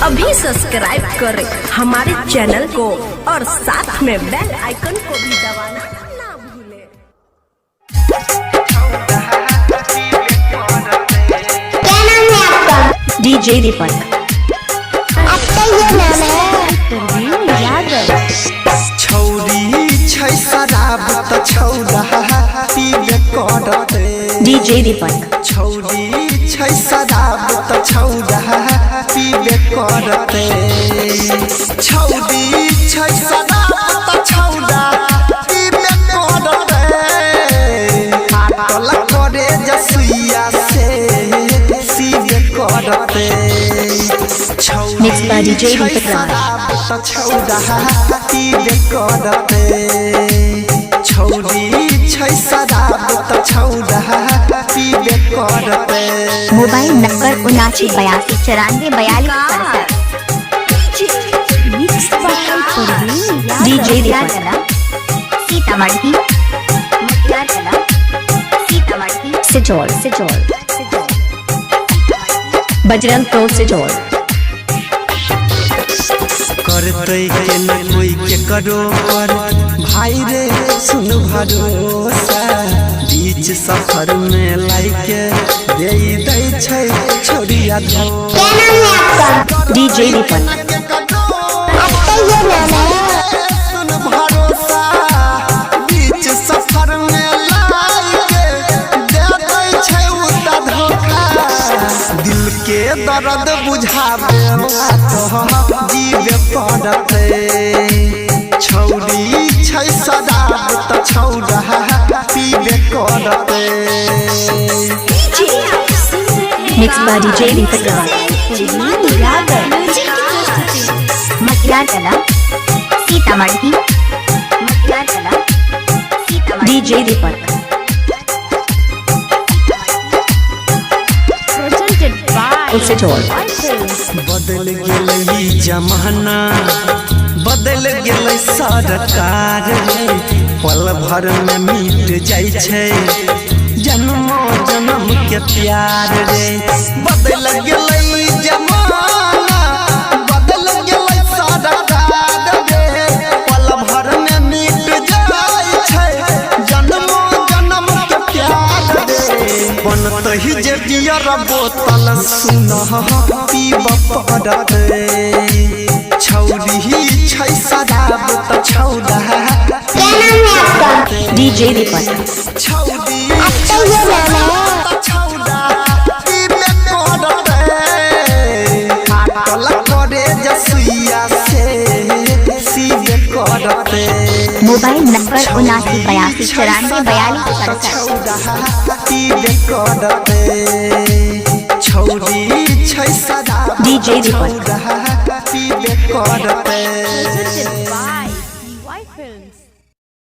अभी सब्सक्राइब करें हमारे चैनल को और साथ में बेल आइकन को भी दबाना ना भूलें। क्या नाम है आपका? डीजे दीपक। आपका ये नाम है? छौरी छै शराब त छौरा पीबे करते। डीजे दीपक। छौरी छै शराब त छौरा पीबे करते। छौरी छै शराब त छौरा पीबे करते। फाटल करे जसुइया से सीबे करते। Mixed by DJ छौरी छै Deepak Raj. शराब त छौरा पीबे करते। छौरी छै शराब त छौरा पीबे करते। Mobile number 79 82 94 42 67। DJ Deepak. Sitamarhi Sitamarhi Sijaul Sijaul Bajrang pro Sijaul. करते के न कोई के करो पर भाई रे सुन भरोसा। बीच सफर में लाइके दे दै छै छोड़िया धो। क्या नाम है आपका? डीजे दीपक। आपका ये नाम है? सुन भरोसा बीच सफर में लाइके दे दै छै उता धोखा। दिल के दर्द बुझाबे तो जीवे पड़ते। छौरी छै शराब त छौरा पीबे करते। Mix by DJ Deepak Raj. Matiyatala Sitamarhi Matiyatala Sitamarhi. DJ Deepak. Sijaul. बदल गेलै ई जमाना, बदल गेलै सरकार रे। पल भर में मिट जाइ छै जन्मो जन्म के प्यार रे। बदल गेलै ई जमाना, बदल गेलै सरकार रे। पल भर में मिट जाइ छै जन्मो जन्म के प्यार रे। बनतही जे बियर बोतल सुन पीब पड़ते। छौरी छै शराब त छौरा। क्या नाम है आपका? डीजे दीपक। छौरी आपका ये नाम है? त छौरा पीबे करते। फाटल करे जसुइया से सीबे करते। Mobile number 79 82 94 42 67। छौरा पीबे करते। छौरी छै शराब DJ Deepak. छौरा पीबे करते।